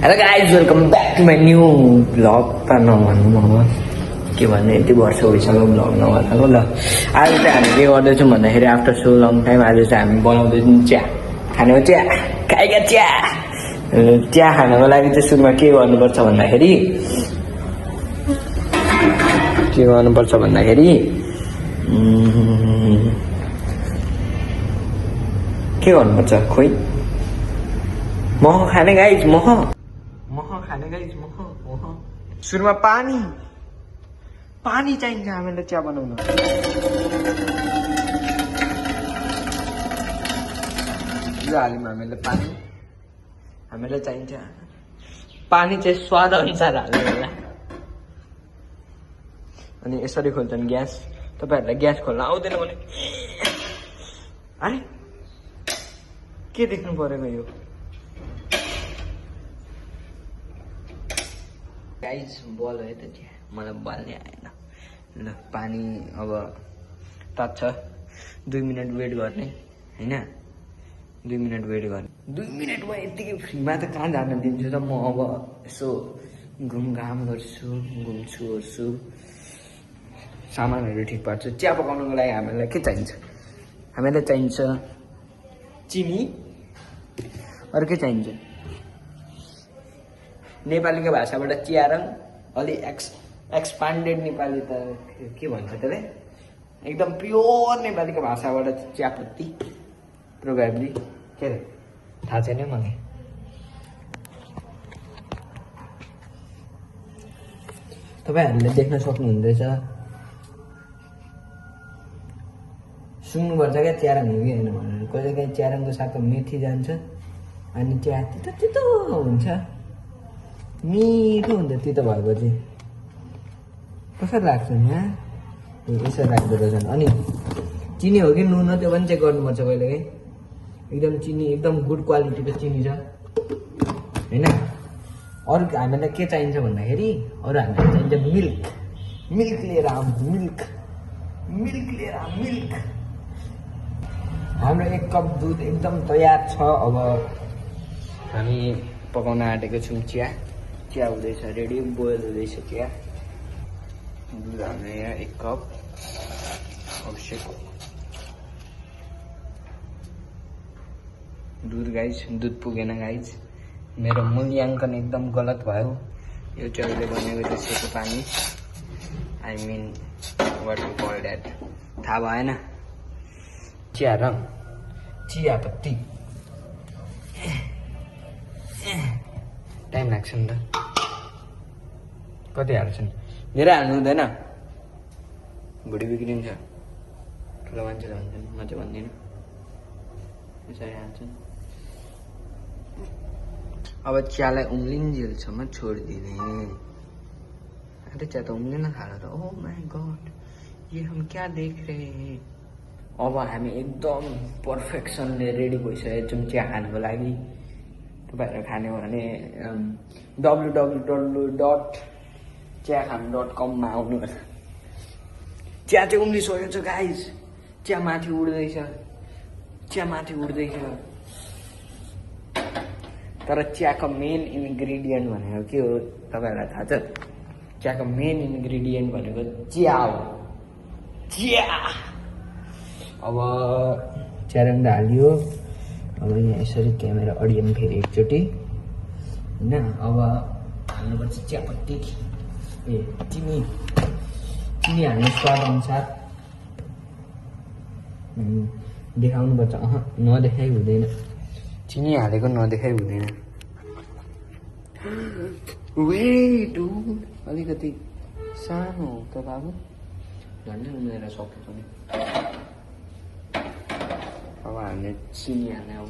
hello guys welcome back to my new vlog त नभन्नु अब के भन्ने यति वर्ष भइसक्यो भ्लग नभएको ल आज चाहिँ हामी के गर्दैछौँ भन्दाखेरि आफ्टर सो लङ टाइम आज चाहिँ हामी बनाउँदैछौँ चिया खानेको चिया खाएका चिया चिया खानको लागि चाहिँ सुरुमा के गर्नुपर्छ भन्दाखेरि खोइ मह खाने गाइज मह खाने गाइज मह सुरुमा पानी चाहिन्छ हामीलाई चिया बनाउन हाल्यौँ हामीलाई चाहिन्छ पानी चाहिँ स्वाद अनुसार हाल्नु होला अनि यसरी खोल्छन् ग्यास तपाईहरुलाई ग्यास खोल्न आउँदैन भने अरे के देख्नु परेको यो गाइस बल है त चिया मलाई बल्ने आएन ल पानी अब तात्छ 2 मिनट वेट गर्ने हैन 2 मिनट वेट गर्ने 2 मिनटमा यतिकै फ्रीमा त कहाँ जान दिन्छु त म अब यसो घुमघाम गर्छु घुम्छु ओर्छु सामानहरू ठिक पार्छु चिया पकाउनको लागि हामीलाई के चाहिन्छ हामीलाई चाहिन्छ चिनी अरु के चाहिन्छ नेपालीको भाषाबाट चिया रङ अलि एक्सपान्डेड नेपाली त के भन्छ त्यसलाई एकदम प्योर नेपालीको भाषाबाट चियापत्ती प्रोबेबली के रे थाहा छैन मलाई तपाईहरुले देख्न सक्नुहुँदैछ सुन्नुपर्छ क्या चिया रङ हो कि होइन भनेर कहिलेकाहीँ चिया रङको साथमा मेथी जान्छ अनि चिया तितो हुन्छ मिठो हुन्छ तितो भएपछि कसरी लाग्छ नि यसरी राख्दो रहेछन् अनि चिनी हो कि नुन हो त्यो पनि चेक गर्नुपर्छ कहिलेकाहीँ एकदम चिनी एकदम गुड क्वालिटीको चिनी छ हैन अरू हामीलाई के चाहिन्छ भन्दाखेरि अरू हामीलाई चाहिन्छ मिल्क लिएर आउँ मिल्क हाम्रो 1 कप दुध एकदम तयार छ अब हामी पकाउन आँटेको छौँ चिया हुँदैछ रेडी बोइल हुँदैछ चिया दुध हाल्ने यहाँ 1 कप आवश्यक दुध पुगेन गाइज मेरो मूल्याङ्कन एकदम गलत भयो यो चाहिँ अहिले बनेको चाहिँ सेतो पानी I mean what you call that थाहा भएन चिया रङ चियापत्ती टाइम लाग्छ नि त कति हाल्छन् धेरै हाल्नु हुँदैन भुँडी बिग्रिन्छ ठुलो मान्छेले भन्छन् म चाहिँ भन्दिनँ यसरी हाल्छन् अब चियालाई उम्लिन्जेलसम्म छोडिदिने अरे चिया त उम्लिन थाल्यो त ओ माई गॉड ये हम क्या देख रहे हैं अब हामी एकदम पर्फेक्सनले रेडी भइसकेको छौँ चिया खानको लागि तपाईहरु खाने हो भने www.chiakhan.com मा आउनु चिया चाहिँ उम्लिसकेको छ गाइस चिया माथि उड्दैछ तर चियाको मेन इन्ग्रेडियन्ट भनेको के हो तपाईहरुलाई थाहा छ चियाको मेन इन्ग्रेडियन्ट भनेको चिया हो चिया अब चिया रङ हालियो अब यहाँ यसरी क्यामेरा अडियम फेरि एकचोटि होइन अब हाल्नुपर्छ चियापत्ती चिनी हाल्ने स्वाद अनुसार देखाउनुपर्छ नदेखाइ हुँदैन चिनी हालेको नदेखाइ हुँदैन वेट अलिकति सानो हो त बाबु झन्डै उम्लेर सकेको नि अब हामीले चिनी हाल्ने अब